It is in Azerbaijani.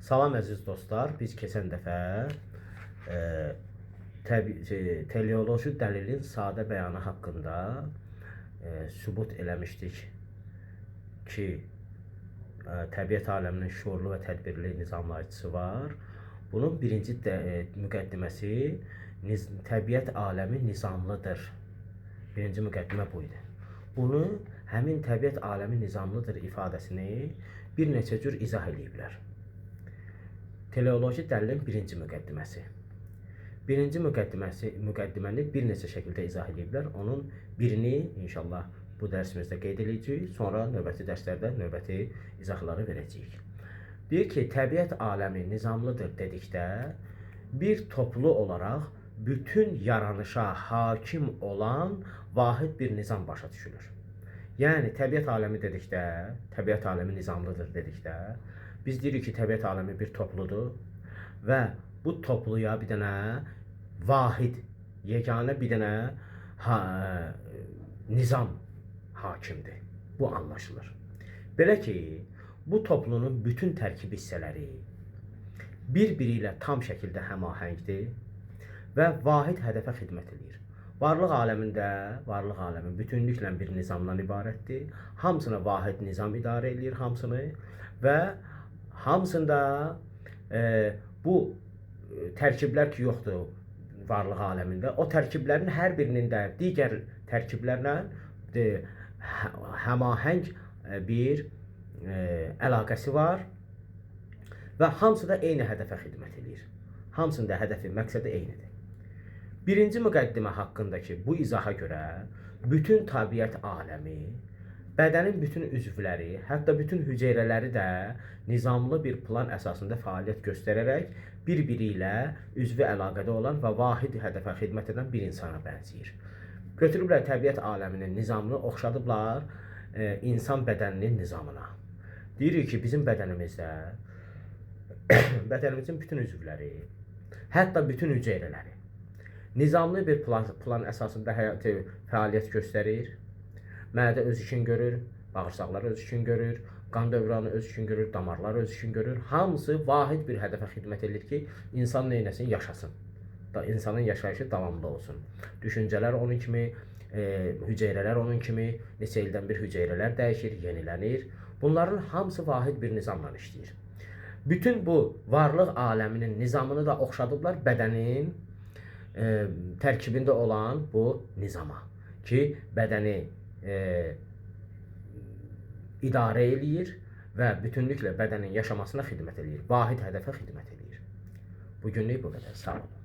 Salam əziz dostlar, biz keçən dəfə e, teleoloji dəlilin sadə bəyanı haqqında sübut eləmişdik ki, təbiət aləminin şüurlu və tədbirli nizamlayıcısı var. Bunun birinci müqəddiməsi təbiət aləmi nizamlıdır. Birinci müqəddimə bu idi. Bunu həmin təbiət aləmi nizamlıdır ifadəsini bir neçə cür izah eləyiblər. Teleoloji dəlilin birinci müqəddiməsi. Birinci müqəddiməni bir neçə şəkildə izah eləyiblər. Onun birini inşallah bu dərsimizdə qeyd edəcəyik. Sonra növbəti dərslərdə növbəti izahları verəcəyik. Deyir ki, təbiət aləmi nizamlıdır dedikdə bir toplu olaraq bütün yaranışa hakim olan vahid bir nizam başa düşülür. Yəni təbiət aləmi dedikdə, təbiət aləmi nizamlıdır dedikdə, biz deyirik ki, təbiət aləmi bir topludur və bu topluya bir dənə vahid, yeganə bir dənə nizam hakimdir. Bu anlaşılır. Belə ki, bu toplunun bütün tərkib hissələri bir-biri ilə tam şəkildə həmahəngdir və vahid hədəfə xidmət eləyir. Varlıq aləmində, varlıq aləmi bütünlüklə bir nizamdan ibarətdir. Hamısına vahid nizam idarə eləyir hamısını və hamısında bu tərkiblər ki yoxdur varlıq aləmində, o tərkiblərin hər birinin də digər tərkiblərlə həmahəng bir əlaqəsi var və hamısı da eyni hədəfə xidmət eləyir. Hamısının da hədəfi, məqsədi eynidir. Birinci müqəddimə haqqındakı bu izaha görə bütün təbiət aləmi, bədənin bütün üzvləri, hətta bütün hüceyrələri də nizamlı bir plan əsasında fəaliyyət göstərərək bir-biri ilə üzvü əlaqədə olan və vahid hədəfə xidmət edən bir insana bənzəyir. Götürüblər təbiət aləminin nizamını oxşadıblar insan bədəninin nizamına. Deyirik ki, bizim bədənimizdə bədənimizin bütün üzvləri, hətta bütün hüceyrələri nizamlı bir plan əsasında həyatı fəaliyyət göstərir. Mədə öz işini görür, bağırsaqlar öz işini görür, qan dövranı öz işini görür, damarlar öz işini görür. Hamısı vahid bir hədəfə xidmət edir ki, insan nə etsin? Yaşasın. Da insanın yaşayışı davamlı olsun. Düşüncələr onun kimi, hüceyrələr onun kimi neçə ildən bir hüceyrələr dəyişir, yenilənir. Bunların hamısı vahid bir nizamla işləyir. Bütün bu varlıq aləminin nizamını da oxşadıblar bədənin tərkibində olan bu nizama ki, bədəni idarə eləyir və bütünlüklə bədənin yaşamasına xidmət eləyir. Vahid hədəfə xidmət eləyir. Bugünlük bu qədər. Sağ olun.